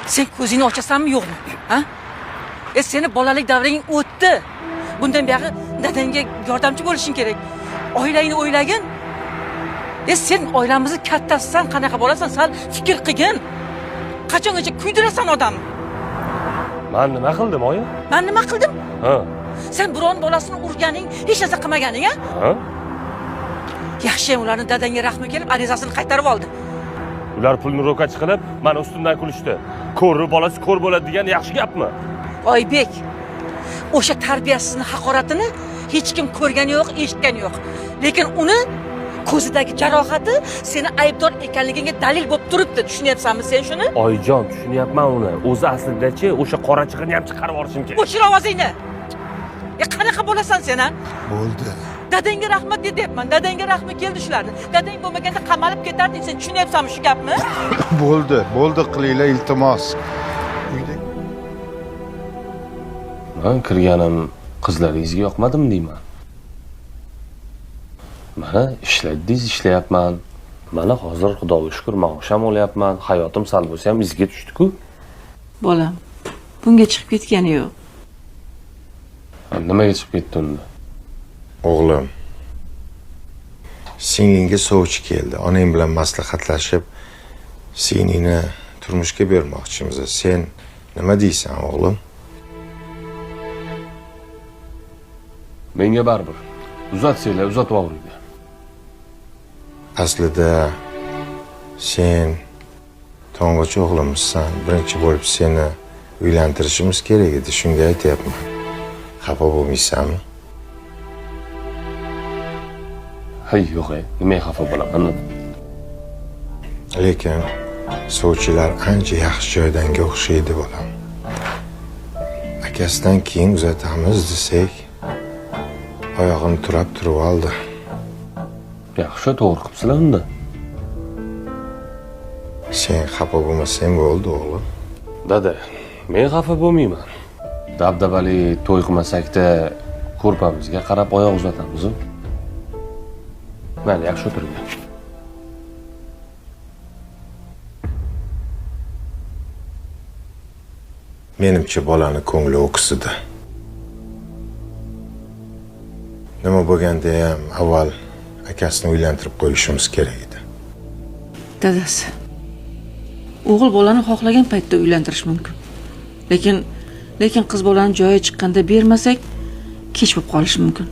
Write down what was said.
Sen ko'zingni ochasanmi yo'qmi? Ha? Seni bolalik davring o'tdi. Bundan buyog'i dadangga yordamchi bo'lishing kerak. Oilangni o'ylagin. Sen oilamizni kattasisan, qanaqa bo'lasan, sal fikr qilgin. Qachongacha kuydirasan odamni? Men nima qildim, oyi? Men nima qildim? Ha. Sen biron bolasini urganing, hech narsa qilmaganing, ha? Ha? Yaxshi ham ularni dadangga rahmi kelib, arizasini qaytarib oldi. Ular pulni ro'kach qilib, meni ustimdan kulishdi. Ko'rri bolasi ko'r bo'ladi degan yaxshi gapmi? Oybek, o'sha tarbiyasizning haqoratini hech kim ko'rgani yo'q, eshitgani yo'q. Lekin uni ko'zidagi jarohati seni aybdor ekanligingga dalil bo'lib turibdi. Tushunyapsanmi sen shuni? Oyijon, tushunyapman uni. O'zi aslida-chi, o'sha qorachig'ini ham chiqarib yuborishim kerak. O'chir ovozingni. Qanaqa bo'lasan sen, ha? Bo'ldi. Dadangga rahmat deyapman. Dadangga rahmi keldi shularni. Dadang bo'lmaganda qamalib ketarding. Sen tushunyapsanmi shu gapni? Bo'ldi, bo'ldi qilinglar, iltimos. Uyda Men kirganim qizlaringizga yoqmadim deyman. Mana ishladingiz, ishlayapman. Mana hozir Xudoga shukr maosh ham olyapman. Hayotim sal bo'lsa ham izga tushdi-ku. Bolam, bunga chiqib ketgani yo'q. Nimaga chiqib ketdi unda? O'g'lim, singlingga sovchi keldi. Onang bilan maslahatlashib, singlingni turmushga bermoqchimiz. Sen nima deysan, o'g'lim? Menga baribir. Uzatsanglar, uzatib yuboringlar. Aslida sen to'ng'ich o'g'limizsan. Birinchi bo'lib seni uylantirishimiz kerak edi. Shunga aytyapman. Xafa bo'lmaysanmi? Hay, yo'q, nimaga xafa bo'laman? Lekin sovchilar ancha yaxshi joydanga o'xshaydi, bolam. Akasidan keyin uzatamiz desak, oyog'ini turab turib oldi. Yaxshi, to'g'ri qilibsizlar unda. Sen xafa bo'lmasang bo'ldi, o'g'lim. Dada, men xafa bo'lmayman. Dabdabali to'y qilmasakda ko'rpamizga qarab oyoq uzatamiz-ku. Mayli, yaxshi o'tiringlar. Menimcha bolani ko'ngli o'ksidi. Nima bo'lganda ham avval akasini uylantirib qo'yishimiz kerak edi. Dadasi, o'g'il bolani xohlagan paytda uylantirish mumkin. Lekin qiz bolani joyi chiqqanda bermasak, kech bo'lib qolishi mumkin.